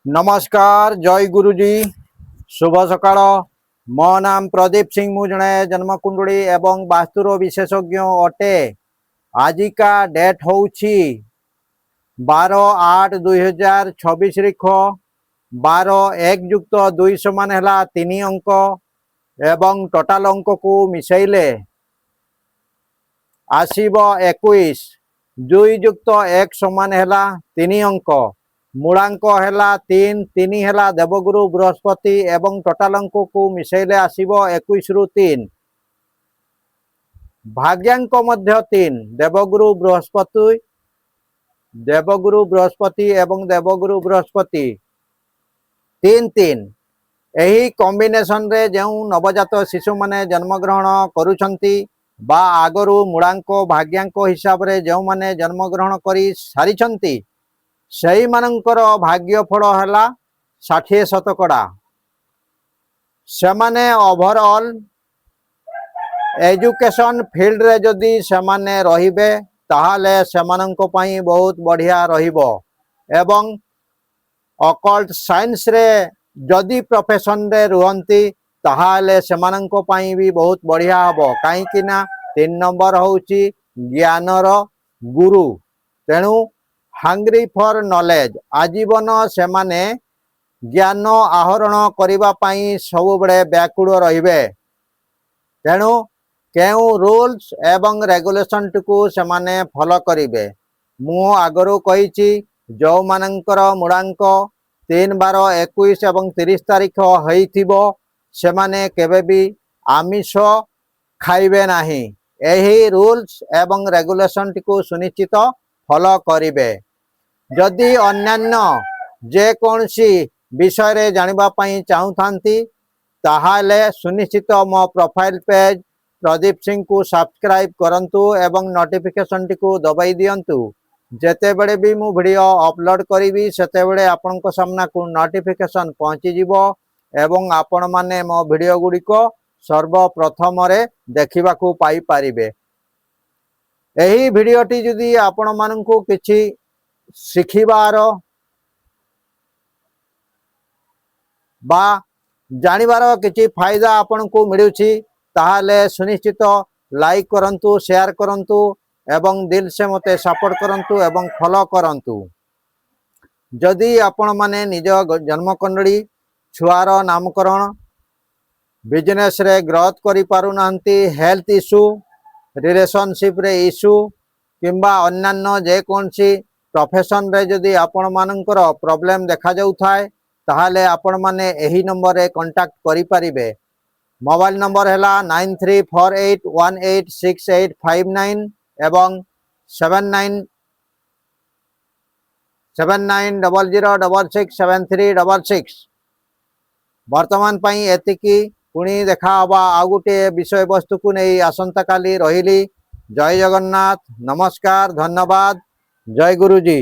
ନମସ୍କାର, ଜୟ ଗୁରୁଜୀ, ଶୁଭ ସକାଳ। ମୋ ନାମ ପ୍ରଦୀପ ସିଂ। ମୁଁ ଜଣେ ଜନ୍ମକୁଣ୍ଡଳୀ ଏବଂ ବାସ୍ତୁର ବିଶେଷଜ୍ଞ ଅଟେ। ଆଜିକା ଡେଟ୍ ହେଉଛି 12/8/2026 ତାରିଖ। 12, 1 ଯୁକ୍ତ 2 ସମାନ ହେଲା 3 ଅଙ୍କ ଏବଂ ଟୋଟାଲ ଅଙ୍କକୁ ମିଶାଇଲେ ଆସିବ 21। 2 ଯୁକ୍ତ 1 ସମାନ ହେଲା 3 ଅଙ୍କ। ମୂଳାଙ୍କ ହେଲା 3, 3 ହେଲା ଦେବଗୁରୁ ବୃହସ୍ପତି ଏବଂ ଟୋଟାଲ ଅଙ୍କକୁ ମିଶାଇଲେ ଆସିବ 21ରୁ 3। ଭାଗ୍ୟାଙ୍କ ମଧ୍ୟ 3। ଦେବଗୁରୁ ବୃହସ୍ପତି, ଦେବଗୁରୁ ବୃହସ୍ପତି ଏବଂ ଦେବଗୁରୁ ବୃହସ୍ପତି, 3 3। ଏହି କମ୍ବିନେସନରେ ଯେଉଁ ନବଜାତ ଶିଶୁମାନେ ଜନ୍ମଗ୍ରହଣ କରୁଛନ୍ତି ବା ଆଗରୁ ମୂଳାଙ୍କ ଭାଗ୍ୟାଙ୍କ ହିସାବରେ ଯେଉଁମାନେ ଜନ୍ମଗ୍ରହଣ କରି ସାରିଛନ୍ତି, ସେଇମାନଙ୍କର ଭାଗ୍ୟ ଫଳ ହେଲା 60%। ସେମାନେ ଓଭରଅଲ୍ ଏଜୁକେସନ୍ ଫିଲ୍ଡରେ ଯଦି ସେମାନେ ରହିବେ, ତାହେଲେ ସେମାନଙ୍କ ପାଇଁ ବହୁତ ବଢ଼ିଆ ରହିବ ଏବଂ ଅକଲ୍ଟ ସାଇନ୍ସରେ ଯଦି ପ୍ରଫେସନରେ ରୁହନ୍ତି, ତାହେଲେ ସେମାନଙ୍କ ପାଇଁ ବି ବହୁତ ବଢ଼ିଆ ହବ। କାହିଁକି ନା 3 ନମ୍ବର ହେଉଛି ଜ୍ଞାନର ଗୁରୁ। ତେଣୁ ହାଙ୍ଗରି ଫର୍ ନଲେଜ, ଆଜୀବନ ସେମାନେ ଜ୍ଞାନ ଆହରଣ କରିବା ପାଇଁ ସବୁବେଳେ ବ୍ୟାକୁଳ ରହିବେ। ତେଣୁ କେଉଁ ରୁଲ୍ସ ଏବଂ ରେଗୁଲେସନଟିକୁ ସେମାନେ ଫଲୋ କରିବେ? ମୁଁ ଆଗରୁ କହିଛି, ଯେଉଁମାନଙ୍କର ମୂଳାଙ୍କ 3, 12, 21 ଏବଂ 30 ତାରିଖ ହେଇଥିବ, ସେମାନେ କେବେ ବି ଆମିଷ ଖାଇବେ ନାହିଁ। ଏହି ରୁଲ୍ସ ଏବଂ ରେଗୁଲେସନଟିକୁ ସୁନିଶ୍ଚିତ ଫଲୋ କରିବେ। ଯଦି ଅନ୍ୟାନ୍ୟ ଯେକୌଣସି ବିଷୟରେ ଜାଣିବା ପାଇଁ ଚାହୁଁଥାନ୍ତି, ତାହେଲେ ସୁନିଶ୍ଚିତ ମୋ ପ୍ରୋଫାଇଲ ପେଜ୍ ପ୍ରଦୀପ ସିଂଙ୍କୁ ସବସ୍କ୍ରାଇବ୍ କରନ୍ତୁ ଏବଂ ନୋଟିଫିକେସନଟିକୁ ଦବାଇ ଦିଅନ୍ତୁ। ଯେତେବେଳେ ବି ମୁଁ ଭିଡ଼ିଓ ଅପଲୋଡ଼ କରିବି, ସେତେବେଳେ ଆପଣଙ୍କ ସାମ୍ନାକୁ ନୋଟିଫିକେସନ ପହଞ୍ଚିଯିବ ଏବଂ ଆପଣମାନେ ମୋ ଭିଡ଼ିଓ ଗୁଡ଼ିକ ସର୍ବପ୍ରଥମରେ ଦେଖିବାକୁ ପାଇପାରିବେ। ଏହି ଭିଡ଼ିଓଟି ଯଦି ଆପଣମାନଙ୍କୁ କିଛି ଶିଖିବାର ବା ଜାଣିବାର କିଛି ଫାଇଦା ଆପଣଙ୍କୁ ମିଳୁଛି, ତାହେଲେ ସୁନିଶ୍ଚିତ ଲାଇକ୍ କରନ୍ତୁ, ସେୟାର କରନ୍ତୁ ଏବଂ ଦିଲ ସେ ମୋତେ ସପୋର୍ଟ କରନ୍ତୁ ଏବଂ ଫଲୋ କରନ୍ତୁ। ଯଦି ଆପଣମାନେ ନିଜ ଜନ୍ମକୁଣ୍ଡଳୀ, ଛୁଆର ନାମକରଣ, ବିଜନେସରେ ଗ୍ରୋଥ୍ କରିପାରୁନାହାନ୍ତି, ହେଲ୍ଥ ଇସ୍ୟୁ, ରିଲେସନସିପ୍ରେ ଇସ୍ୟୁ କିମ୍ବା ଅନ୍ୟାନ୍ୟ ଯେକୌଣସି ପ୍ରଫେସନରେ ଯଦି ଆପଣମାନଙ୍କର ପ୍ରୋବ୍ଲେମ୍ ଦେଖାଯାଉଥାଏ, ତାହେଲେ ଆପଣମାନେ ଏହି ନମ୍ବରରେ କଣ୍ଟାକ୍ଟ କରିପାରିବେ। ମୋବାଇଲ ନମ୍ବର ହେଲା 9348186859 ଏବଂ 797900667366। ବର୍ତ୍ତମାନ ପାଇଁ ଏତିକି। ପୁଣି ଦେଖା ହବା ଆଉ ଗୋଟିଏ ବିଷୟବସ୍ତୁକୁ ନେଇ ଆସନ୍ତାକାଲି। ରହିଲି, ଜୟ ଜଗନ୍ନାଥ, ନମସ୍କାର, ଧନ୍ୟବାଦ, ଜୟ ଗୁରୁଜୀ।